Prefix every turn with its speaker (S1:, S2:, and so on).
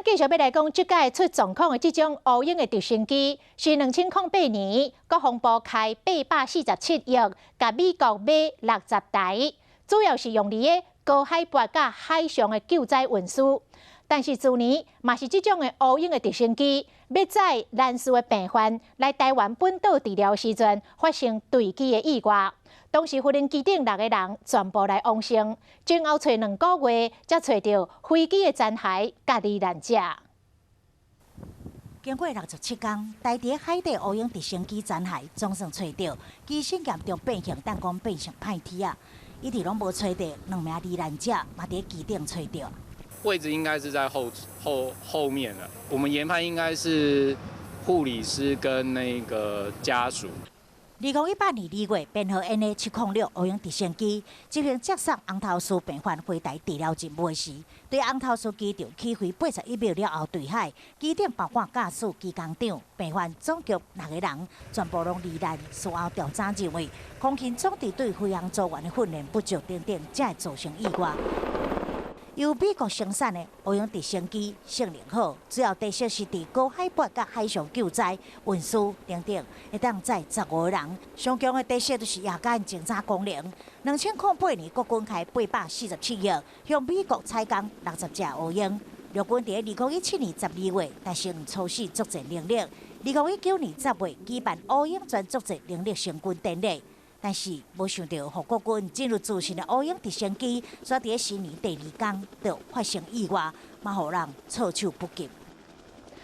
S1: 咱繼續欲來講，這擺出狀況的這種烏鷹的直升機，是2008年國防部開847億，共美國買60台，主要是用佇个高海拔佮海上的救災運輸。但是去年嘛是這種的烏鷹的直升機，欲載難事的病患來台灣本島治療時陣，發生墜機的意外。當時無人機頂六個人全部來往生，前後揣2個月，才揣著飛機的殘骸佮罹難者。
S2: 經過67工，台佇海底烏鷹直升機殘骸總算揣著，機身嚴重變形，彈講變成歹鐵仔，一直攏無揣著兩名罹難者，嘛佇機頂揣著。
S3: 位置應該是在後後後面了，我們研判應該是護理師跟那個家屬。
S2: 2018年2月，編號 NA706烏鷹直升機執行接送紅頭獅病患回台治療任務時，對紅頭獅機場起飛81秒了後墜海，機頂包括駕駛、機工長、病患總共六個人，全部攏罹難。事後調查認為，空勤總隊對飛行組員的訓練不足等等，才會造成意外。由美國生產的烏鷹直升機性能好，主要特色是佇高海拔佮海上救災、運輸等等，會當載15個人。上強的特色就是夜間偵察功能。2008年國軍開847億向美國採購60隻烏鷹。陸軍佇2017年12月達成初試作戰能力，2019年10月舉辦烏鷹全作戰能力成軍典禮。但是，無想著，予國軍真有自信的烏鷹直升機，煞佇新年第二工就發生意外，嘛予人措手不及。